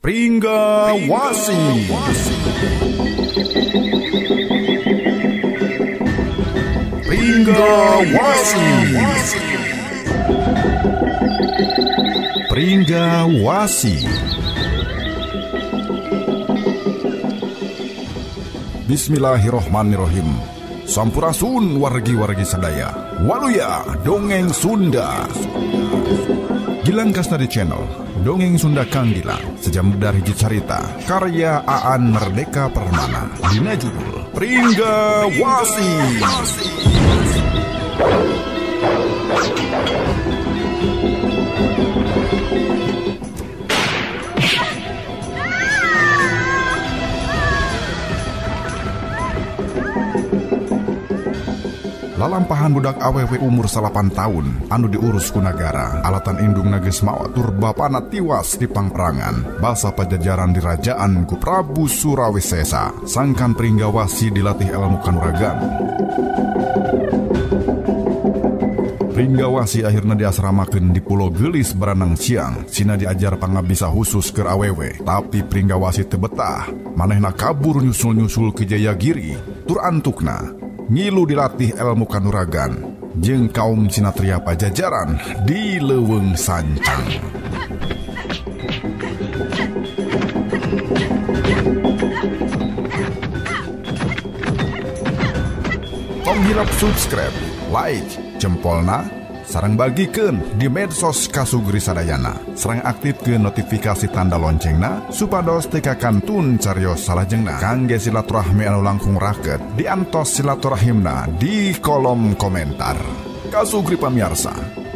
Pringgawasi. Pringgawasi. Pringgawasi. Bismillahirrohmanirrohim. Sampurasun wargi-wargi sadaya. Waluya dongeng Sunda. Gilang Kasnadi Channel, Dongeng Sunda Kang Gilang, sejam dari hiji carita, karya Aan Merdeka Permana, dina judul Pringgawasi. Lalampahan budak awewe umur 8 tahun anu diurus ku nagara alatan indung geus maot tur bapana tiwas di pangperangan basa pajajaran dirajaan ku Prabu Surawisesa sangkan Pringgawasi dilatih ilmu kanuragan. Pringgawasi akhirna diasramakeun di Pulau Gelis Baranang Siang sina diajar pangabisa khusus keur awewe tapi Pringgawasi teu betah manehna kabur nyusul-nyusul ke Jayagiri tur antukna ngilu dilatih ilmu kanuragan jeung kaum sinatria pajajaran di Leuweung Sancang. Tong hilap subscribe, like, jempolna, sareng bagikeun di medsos Kasugri sadayana. Sareng aktifkeun notifikasi tanda loncengna supados teu kakantun carios salajengna. Kangge silaturahmi anu langkung raket diantos silaturahimna di kolom komentar. Kasugri pamiarsa,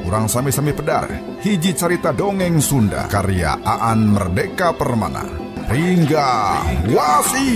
urang sami-sami pedar hiji carita dongeng Sunda karya Aan Merdeka Permana. Pringgawasi.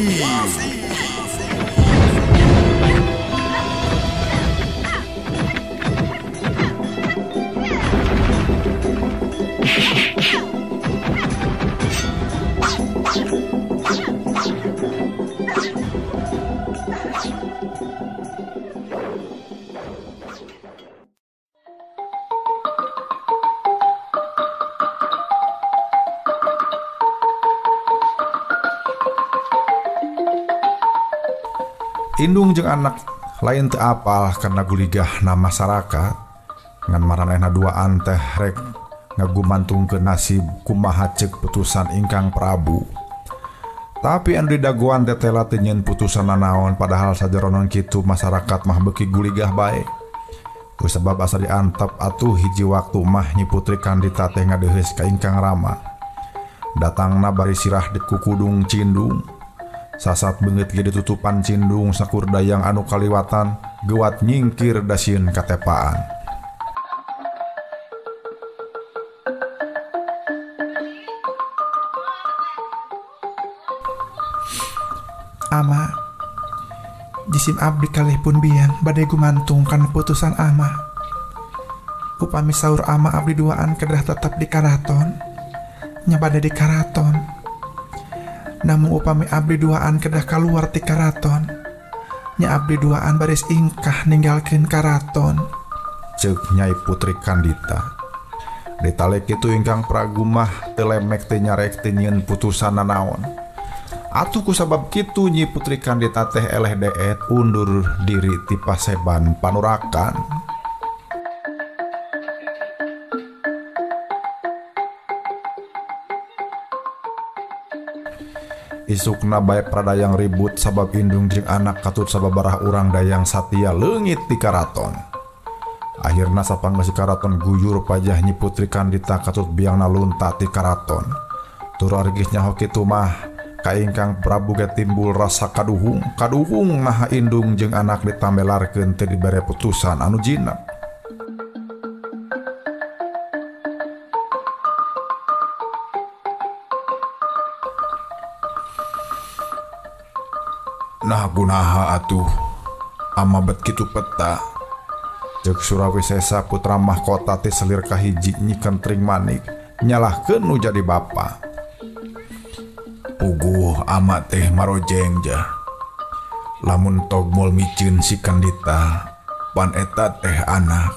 Indung jeung anak lain teu apal karena guligahna masyarakat ngan maranehna duaan teh rek ngagumantungkeun nasib kumaha ceuk putusan ingkang Prabu. Tapi anu didagoan teh tela teu nyeun putusan nanaon padahal sajaronon kitu masyarakat mah beuki guligah bae. Ku sebab asa diantep atuh hiji waktu mah Nyi Putri Kandita teh ngadeuheus ka ingkang Rama. Datangna bari sirah dikukudung cindung. Sasat beungeut ge ditutupan cindung sakur dayang anu kaliwatan geuwat nyingkir dasieun katepaan. Ama, jisim abdi kalih pun biang bade gumantung kana putusan ama. Upami saur ama abdi duaan kedah tetep di karaton, nya bade di karaton. Namun upami abdi duaan kedah kaluar ti karaton, nya abdi duaan baris ingkah ninggalkeun karaton. Ceuk Nyai Putri Kandita. Ditalek kitu ingkang Prabu mah teu lemek teu nyarek teu nyieun putusan nanaon. Atuh kusabab kitu Nyi Putri Kandita teh eleh deet undur diri ti paseban panurakan. Isukna bae pradayang ribut sabab indung jeung anak katut sababarah urang dayang satia leungit di karaton. Akhirna sapanggeus karaton guyur pajah Nyi Putri Kandita katut biangna lunta ti karaton. Tur argis nyaho kitu mah ka ingkang Prabu ge timbul rasa kaduhung, kaduhung naha indung jeung anak ditambelarkeun teu dibere putusan anu jinak. Nah gunaha atuh ama bet kitu peta. Ceuk Surawisesa putra mahkota ti selir kahiji Nyi Kentring Manik nyalahkeun nu jadi bapa. Puguh ama teh marojeng jah. Lamun togmol miceun si Kandita pan eta teh anak.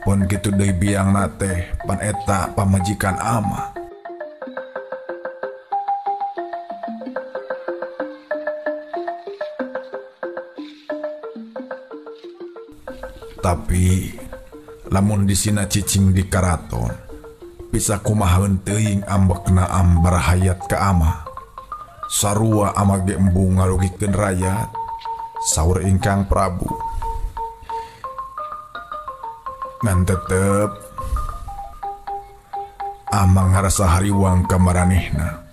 Pon kitu deui biangna teh pan eta pamajikan ama. Tapi lamun disina cicing di karaton bisa kumahaeun teuing ambekna ambar hayat ka ama. Sarua ama ge embung ngarugikeun rayat, saur ingkang Prabu. Ngan tetep ama ngarasa hariwang ka maranehna.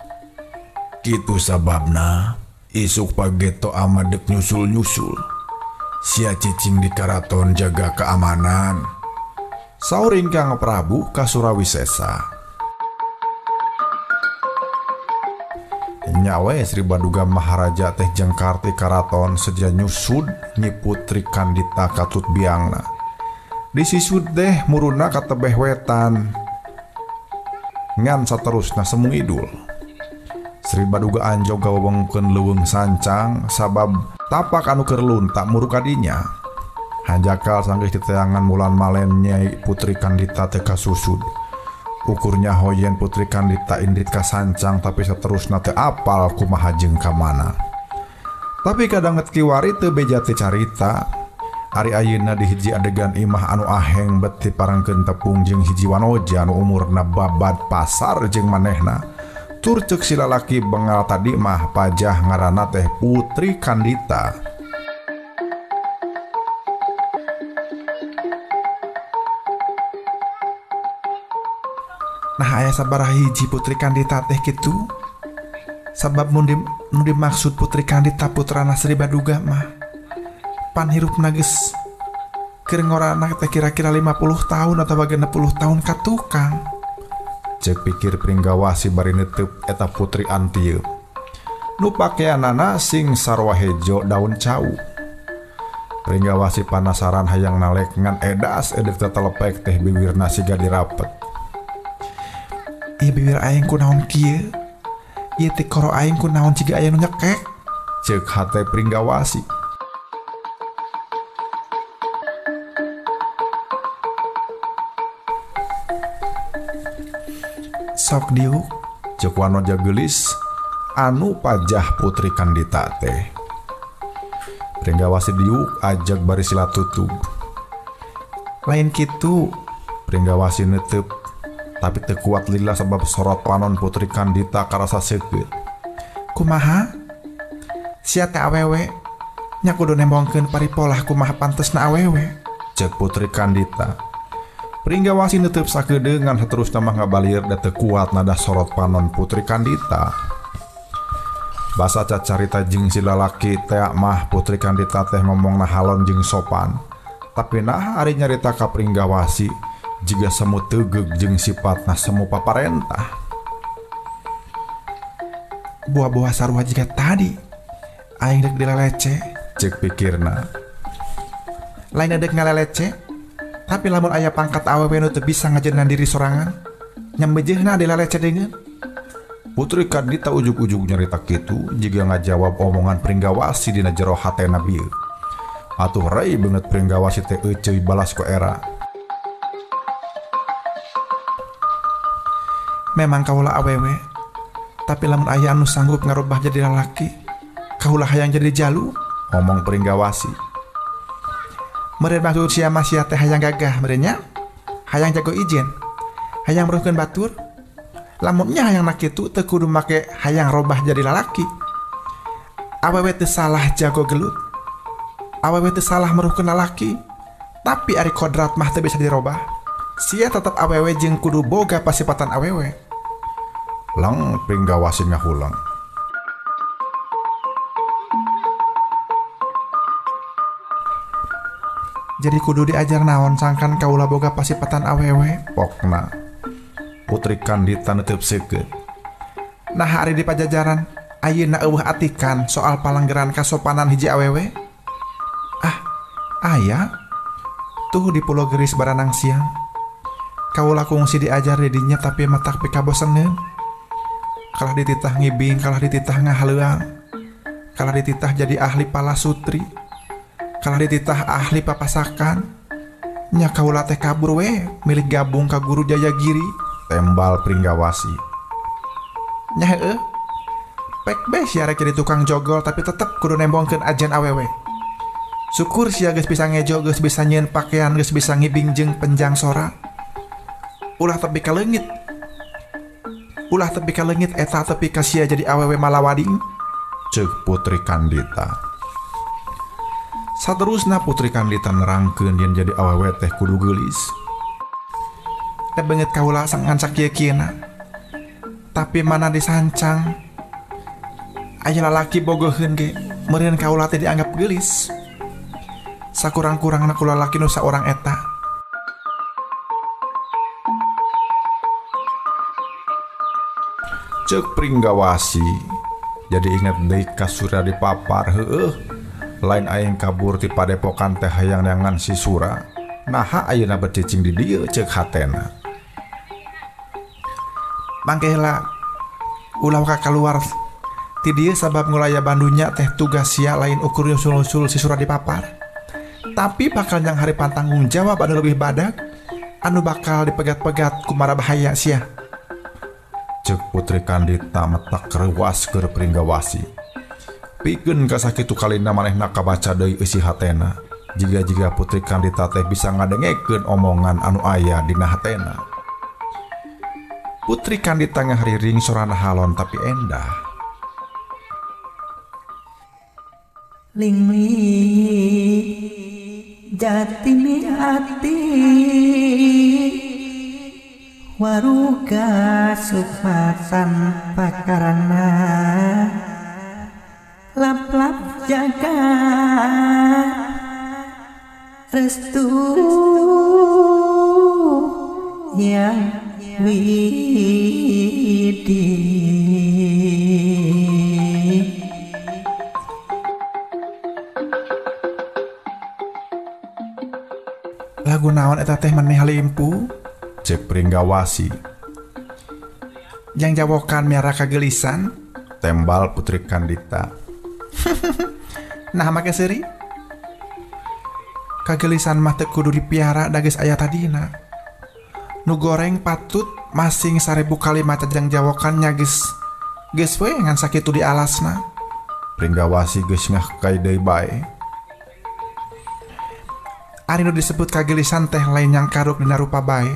Kitu sababna isuk pageto ama dek nyusul-nyusul. Sia cicing di karaton jaga keamanan, saur ingkang Prabu ka Surawisesa. Nyawe Sri Baduga Maharaja teh jengkar ti karaton sedia nyusud Nyi Putri Kandita katut biangna. Disisud deh muruna ka tebeh wetan ngan saterusna semu idul. Sri Baduga anjog gawengkeun leuweung sancang sabab tapak anu keur lunta muru kadinya. Hanjakal sanggeus diteangan mulan malen Nyai Putri Kandita teh kasusud. Ukurnya hoyen Putri Kandita indit ka sancang tapi saterusna teu apal kumaha jeung ka mana. Tapi kadanget kiwari teu beja teh carita. Ari ayeuna di hiji adegan imah anu aheng bet diparengkeun tepung jeung hiji wanoja anu umurna babad pasar jeung manehna. Tur ceuk si lalaki bengal tadi mah pajah ngaranna teh Putri Kandita. Nah aya sabaraha hiji Putri Kandita teh kitu. Sabab mun dimaksud Putri Kandita putrana Sri Baduga mah pan hirupna geus keur ngorana teh kira-kira 50 tahun atawa 60 tahun ka tukang. Ceuk pikir Pringgawasi bari neteup eta putri antieub. Nu pakeanana sing sarua hejo daun cau. Pringgawasi panasaran hayang nalek ngan edas edek tetelepek teh biwirna siga dirapet. Ieu bibir aing kunaon kieu? Ieu teh koro aing kunaon siga aya nu nyekek? Ceuk hate Pringgawasi. Sok diuk, ceuk wanoja geulis anu pajah Putri Kandita teh. Pringgawasi diuk ajag bari sila tutug. Lain kitu, Pringgawasi neteup tapi teu kuat lila sabab sorot panon Putri Kandita karasa seukeut. Kumaha? Sia teh awewe nya kudu nembongkeun paripolah kumaha pantesna awewe, ceuk Putri Kandita. Pringgawasi neteup sakedeung ngan saterusna mah ngabalir da teu kuat nada sorot panon Putri Kandita. Basa cacarita jeung si lalaki teh mah Putri Kandita teh ngomongna halon jeung sopan. Tapi nah ari nyarita ka Pringgawasi jiga semu tegeug jeung sipatna semu paparentah. Buah-buah sarua jiga tadi aing dek dilalece, ceuk pikirna. Lain dek ngalelece, tapi lamun aya pangkat awewe nu teu bisa ngajennan diri sorangan, nyambejeuna dilalece deungeun. Putri Kandita ujug-ujug nyarita kitu jiga ngajawab omongan Pringgawasi dina jero hatena bieu. Atuh rei beungeut Pringgawasi teh euceuy balas ku era. Memang kaula awewe, tapi lamun aya anu sanggup ngarubah jadi lalaki, kaula hayang jadi jalu, omong Pringgawasi. Meureun maksud sia mah sia teh hayang gagah meureun nya, hayang jago ijen, hayang meruhkeun batur. Lamun nya hayang na kitu teu kudu make hayang robah jadi lalaki. Awewe teu salah jago gelut, awewe teu salah meruhkeun lalaki, tapi ari kodrat mah teu bisa dirobah. Sia tetep awewe jeung kudu boga pasipatan awewe. Lang Pringgawasi ngahulang. Jadi kudu diajar naon sangkan kaula boga pasipatan awewe, pokna. Putri Kandita neteup seukeut. Nah ari di pajajaran ayeuna eueuh atikan soal palanggeran kasopanan hiji awewe. Ah, aya tuh di Pulau Geris baranang siang. Kaula kungsi diajar didinya tapi matak pikaboseneun. Kalah dititah ngibing, kalah dititah ngahaleuang, kalah dititah jadi ahli palasutri, kalah dititah ahli papasakan. Nya kaula teh kabur we milik gabung ka guru Jayagiri, tembal Pringgawasi. Nya heueuh. Pek be sia rek jadi tukang jogol tapi tetep kudu nembongkeun ajen awewe. Syukur sia geus bisa ngejo, geus bisa nyieun pakaian, geus bisa ngibing jeung penjang sora. Ulah tepi ka leungit. Ulah tepi ka leungit eta tepi ka sia jadi awewe malawading. Ceuk Putri Kandita. Saterusna Putri Kandita nerangkeun yen jadi awewe teh kudu geulis. Teh beungeut kaula sangan sakieu-kieuna. Tapi mana disancang aya lalaki bogoheun ge meureun kaula teh dianggap geulis. Sakurang-kurangna kula lalaki nu saurang eta. Ceuk Pringgawasi jadi inget deui ka Sura dipapar heueuh lain aing kabur ti padepokan teh hayang neangan si Sura. Naha ayeuna becicing di dieu ceuk hatena. Mangke heula ulah ka kaluar ti dieu sabab ngulaya bandunya teh tugas sia lain ukur nyusul-nyusul si Sura dipapar. Tapi bakal nyang haripan tanggung jawab anu lebih badag anu bakal dipegat-pegat ku mara bahaya sia. Ceuk Putri Kandita metak reuas keur Pringgawasi. Pikeun ka sakitu kalina manehna kabaca deui eusi hatena. Jiga-jiga Putri Kandita teh bisa ngadengekeun omongan anu aya dina hatena. Putri Kandita ngahariring sorana halon tapi endah. Lingling jatine ati waruga sukma tanpa karana lap-lap jaga restu yang widi. Lagu naon eta teh maneh halimpu? Cek Pringgawasi. Yang jawokan miara kagelisan? Tembal Putri Kandita. Nah make seuri? Kagelisan mah teu kudu dipiara da geus aya tadina. Nu goreng patut masing 1000 kali maca jang jawokan nya geus geus we ngan sakitu di alasna. Pringgawasi geus ngah kai deui bae. Ari nu disebut kagelisan teh lain yang karuk dina rupa bae,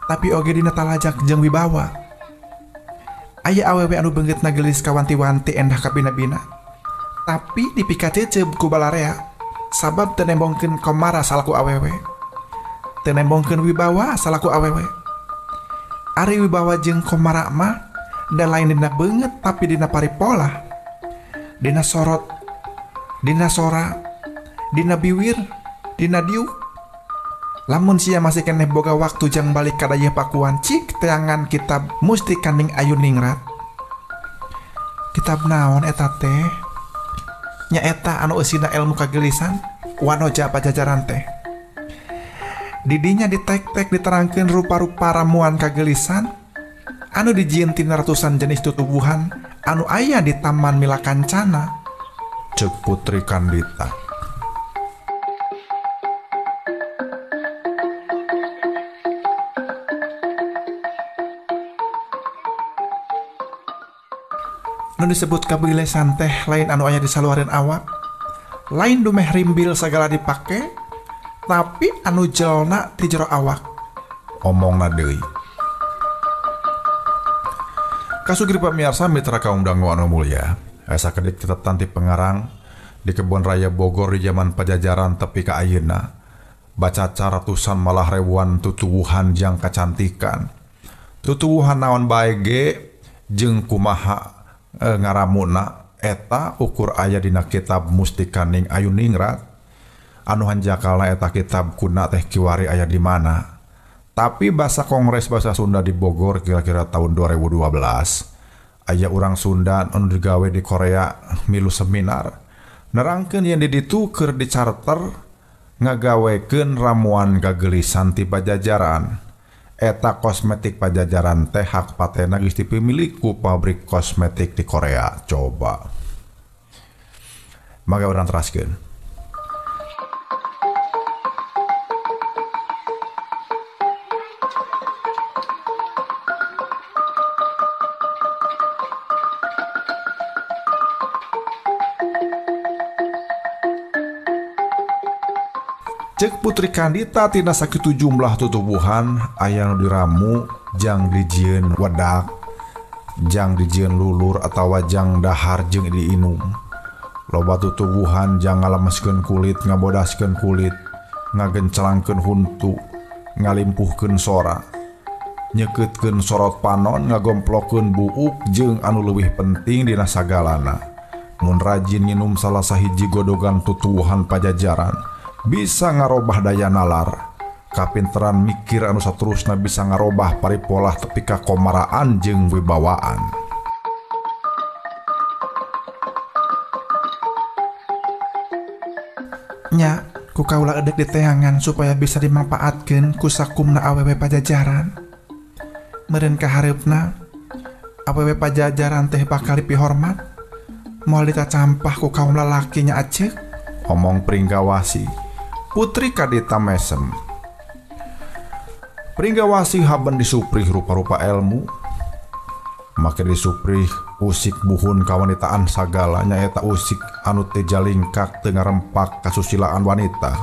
tapi oge dina talajak jeung wibawa. Aya awewe anu beungeutna geulis kawanti-wanti endah kabina-bina, tapi dipikacecep ku balarea sabab teu nembongkeun komara salaku awewe, teu nembongkeun wibawa salaku awewe. Ari wibawa jeung komara mah da lain dina beungeut tapi dina paripolah, dina sorot, dina sora, dina biwir, dina diuk. Lamun sia masih keneh boga waktu jang balik ka dayeuh pakuan cik teangan kitab Mustikaning Ayu Ningrat. Kitab naon eta teh? Nya eta anu eusina ilmu kagelisan wanoja pajajaran teh. Didinya ditek-tek diterangkeun rupa-rupa ramuan kagelisan anu dijieun tina ratusan jenis tutubuhan anu aya di Taman Milakancana. Ceuk Putri Kandita. Nu disebut kabilesan teh lain anu aya di saluareun awak, lain dumeh rimbil sagala dipake, tapi anu jelna ti jero awak. Omongna deui. Kasugri pamiarsa mitra kaum dangu anu mulya, sakedik catatan ti pengarang di Kebon Raya Bogor di zaman Pajajaran tepi ka ayeuna, bacaca ratusan malah ribuan tutuwuhan jang kacantikan. Tutuwuhan naon bae ge jeung kumaha ngaramuna eta ukur aya dina kitab Mustikaning Ayu Ningrat anu hanjakalna eta kitab kuna teh kiwari aya di mana. Tapi bahasa Kongres Bahasa Sunda di Bogor kira-kira tahun 2012 aya urang Sunda anu digawe di Korea milu seminar nerangkeun yen di ditu keur dicarter ngagawekeun ramuan kagelisan ti Pajajaran. Eta kosmetik Pajajaran teh hak patena geus dipimilik ku pabrik kosmetik di Korea. Coba mangga urang teraskeun. Cek Putri Kandita tina sakitu jumlah tutubuhan aya nu diramu jang dijieun wedak, jang dijieun lulur atawa jang dahar jeung diinum. Loba tutubuhan jang ngalemeskeun kulit, ngabodaskeun kulit, ngagencelangkeun huntu, ngalimpuhkeun sora, nyekeutkeun sorot panon, ngagomplokeun buuk jeung anu leuwih penting dina sagalana. Mun rajin nginum salah sahiji godogan tutuwuhan Pajajaran bisa ngarobah daya nalar, kapinteran mikir anu saterusna bisa ngarobah paripolah tepi ka komaraan jeung wibawaan. Nya, ku kaula edek diteangan supaya bisa dimanfaatkeun ku sakumna awewe Pajajaran. Meureun kahareupna awewe Pajajaran teh bakal dipihormat, moal ditacampah ku kaum lalaki nya aceuk. Omong Pringgawasi. Putri Kandita mesem. Pringgawasi haben disuprih rupa-rupa ilmu, make disuprih usik buhun kawanitaan sagala, nyaeta usik anu teu jalingkak teu ngarempak kasusilaan wanita.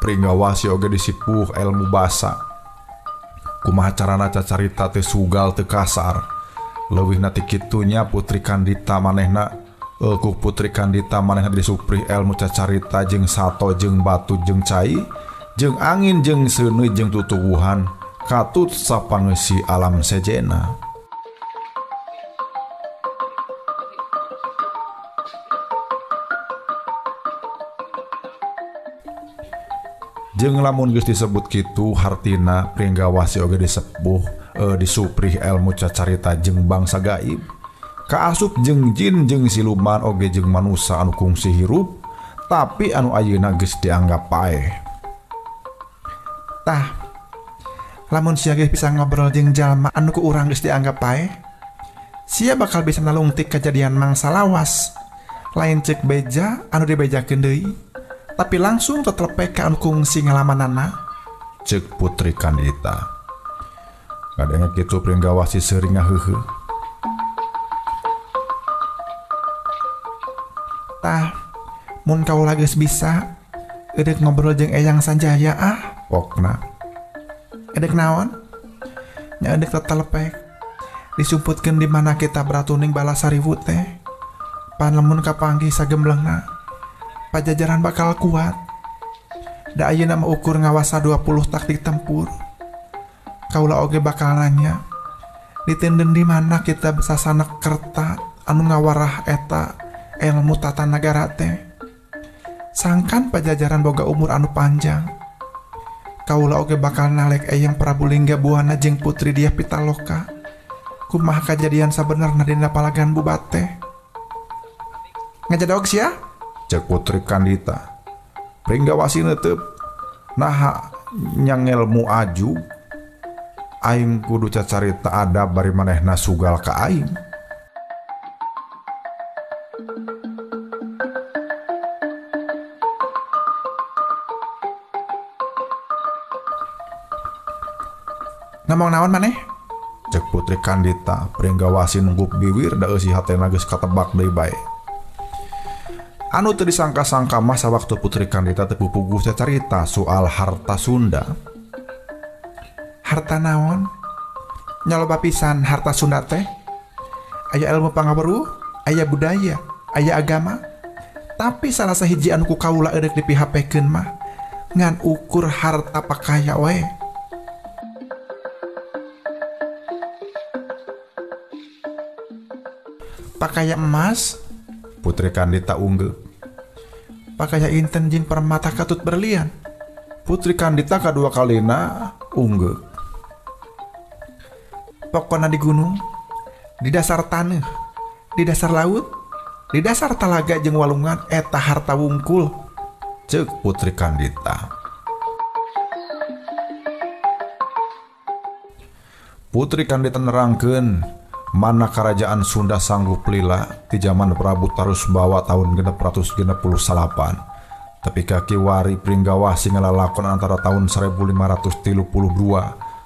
Pringgawasi oge disipuh ilmu basa. Kumaha carana cacarita teu sugal teu kasar. Leuwihna ti kitunya Putri Kandita manehna ku Putri Kandita manehna disuprih ilmu cacarita jeung sato jeung batu jeung cai jeung angin jeung seuneu jeung tutuwuhan katut sapangeusi alam sejena. Jeung lamun geus disebut kitu hartina Pringgawasi oge disepuh disuprih ilmu cacarita jeung bangsa gaib, kaasup jeung jin jeung siluman oge jeung manusa anu kungsi hirup tapi anu ayeuna geus dianggap paeh. Tah, lamun sia geus bisa ngobrol jeung jalma anu ku urang geus dianggap paeh, sia bakal bisa nalungtik kejadian mangsa lawas. Lain cek beja anu dibejakeun deui, tapi langsung tetelepek ka anu kungsi ngalamanana. Cek Putri Kandita. Ngadenge kitu Pringgawasi seuring ngaheuheuh. Tah, mun kaula geus bisa edek ngobrol jeung Eyang Sanjaya ah, pokna. Edek naon? Nya edek tetelepek. Disumputkeun di mana kita beratuning Balasariwu teh. Pan lamun kapanggih sagemblengna, Pajajaran bakal kuat. Da ayeuna mah ukur ngawasa 20 taktik tempur. Kaula oge bakal nanya, ditenden di mana kita sasanak kerta anu ngawarah eta ilmu tata nagara teh. Sangkan Pajajaran boga umur anu panjang. Kaula oge bakal nalek Eyang Prabu Lingga Buana jeung Putri Diah Pitaloka. Kumaha kajadian sabenerna dina palagan Bubat teh. Ngajadog sia? Cek Putri Kandita. Pringgawasi neuteup. Naha nyangelmu aju aing kudu cacarita adab bari manehna sugal ka aing. Ngomong naon maneh? Cek Putri Kandita. Pringgawasi nunggup biwir da eusi hatena geus katebak deui bae. Anu teu disangka-sangka mah sawaktu Putri Kandita teu pupuguh cacarita soal harta Sunda. Harta naon? Nyaloba pisan harta Sunda teh. Aya ilmu pangaweruh, aya budaya, aya agama. Tapi salah sahiji anu ku kaula edek dipihapekeun mah ngan ukur harta pakaya we. Pakaya emas, Putri Kandita unggeuh. Pakaya inten jeung permata katut berlian. Putri Kandita kadua kalina unggeuh. Pokona di gunung, di dasar tanah, di dasar laut, di dasar talaga jeung walungan eta harta wungkul. Cek Putri Kandita. Putri Kandita nerangkeun mana kerajaan Sunda sanggup lila di zaman Prabu Tarusbawa tahun 669. Tapi kaki wari Pringgawasi ngalalakon antara tahun 1532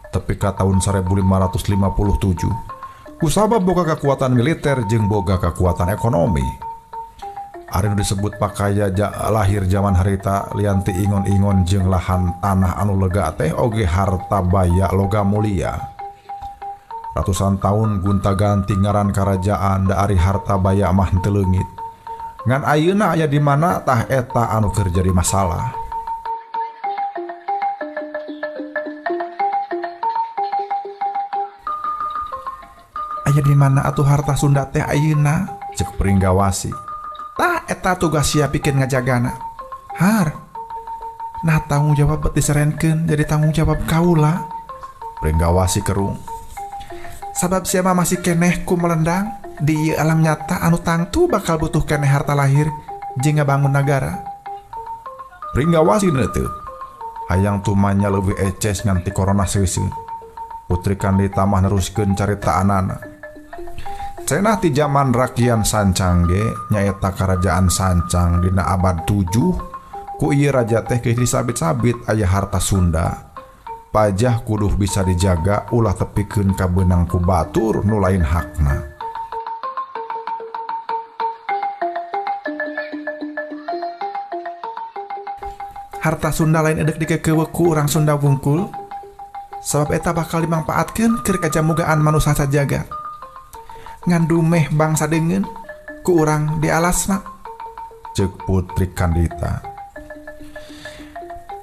tepi ka tahun 1557. Kusabab boga kekuatan militer jeung boga kekuatan ekonomi. Ari nu disebut pakaya lahir zaman harita lian ti ingon-ingon jeung lahan tanah anu lega teh oge harta baya logam mulia. Ratusan tahun gonta-ganti ngaran karajaan da ari harta baya mah teu leungit. Ngan ayeuna aya di mana tah eta anu keur jadi masalah. Aya di mana atuh harta Sunda teh ayeuna? Cek Pringgawasi. Tah eta tugas sia pikeun ngajagana. Har. Nah tanggung jawab bet diserenkeun jadi tanggung jawab kaula. Pringgawasi kerung. Sabab sia mah masih keneh ku melendang di ieu alam nyata anu tangtu bakal butuh keneh harta lahir jeung ngabangun nagara. Pringgawasi neuteut. Hayang tumanya leuwih eces ngan ti corona seuseuh. Putri Kandita mah neruskeun caritaanana. Cenah ti zaman Rakyat Sancang ge nyaeta karajaan Sancang dina abad 7 ku ieu raja teh geus disabit-sabit aya harta Sunda. Pajah kuduh bisa dijaga ulah tepikeun ka beunang ku batur nu lain hakna. Harta Sunda lain edek dikekeuweuk ku urang Sunda wungkul. Sabab eta bakal dimangpaatkeun keur kajamugaan manusa sajaga. Ngandumeh bangsa deungeun ku urang di alasna. Ceuk Putri Kandita.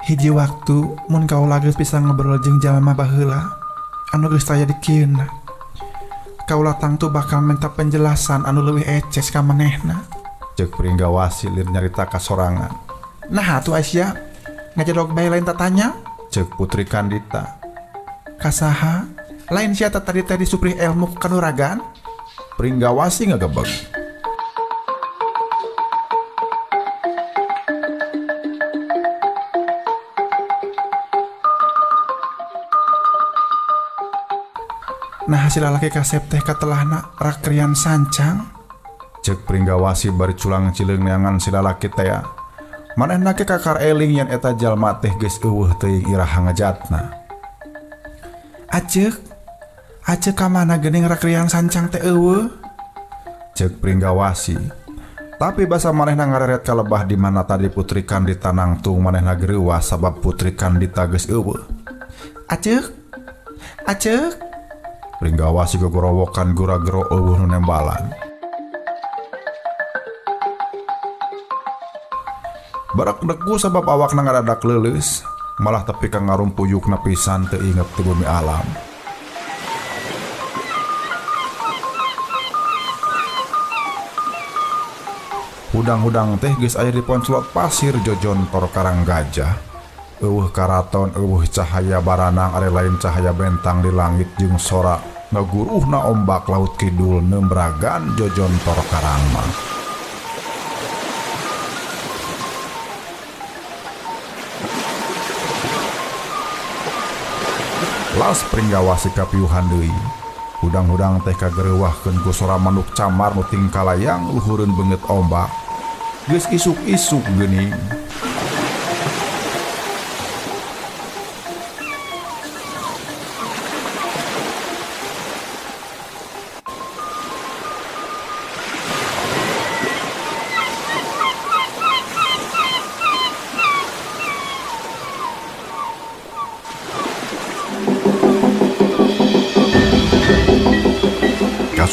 Hiji waktu mun kaula geus bisa ngobrol jeung jalma baheula anu geus aya di kieuna. Kaula tangtu bakal minta penjelasan anu leuwih eces ka manehna. Ceuk Pringgawasi lir nyarita ka sorangan. Nah atuh Aisyah ngajedog bae lain tatanya. Ceuk Putri Kandita. Kasaha lain sia tadi teh disuprih ilmu kanuragan. Pringgawasi ngagebeg. Nah hasil lalaki kasep teh katelahna Rakrian Sancang. Ceuk Pringgawasi bari culang cileung neangan si lalaki teh. Manehna ge kakar eling yen eta jalma teh geus eueuh teuing iraha ngajatna. Aceuk, aceuk ka mana geuning Rakrian Sancang teh eueuh? Ceuk Pringgawasi. Tapi basa manehna ngareret ka lebah di mana tadi Putri Kandita nangtung manehna gereuwas sabab Putri Kandita geus eueuh. Aceuk, aceuk. Pringgawasi gogorowokan gura-gero eueuh nu nembalan. Barak deku sabab awakna ngadadak leuleus, malah tepi ka ngarumpuyukna pisan teu inget ti bumi alam. Hudang-hudang teh geus aya di ponclot pasir jojontor karang gajah. Eueuh karaton, eueuh cahaya baranang ari lain cahaya bentang di langit jeung sora ngaguruhna ombak laut kidul nembragan jojontor karang mah. Las Pringgawasi kapiuhan deui. Hudang-hudang teh kagereuwahkeun ku sora manuk camar nu tingkalayang luhureun beungeut ombak. Geus isuk-isuk geuning.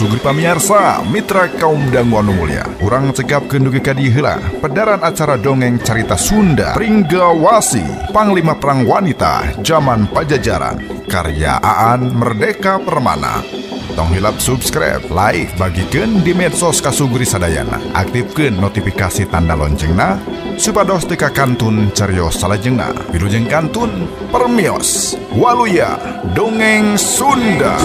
Sugri pamiarsa, mitra kaum dangu anu mulia. Urang cekapkeun dugi ka dieu heula pedaran acara dongeng carita Sunda Pringgawasi, Panglima Perang Wanita Zaman Pajajaran, karya Aan Merdeka Permana. Tong hilap subscribe, like, bagikeun di medsos kasugri sadayana. Aktifkeun notifikasi tanda loncengna supados teu kakantun carios salajengna. Wilujeng kantun permios. Waluya Dongeng Sunda.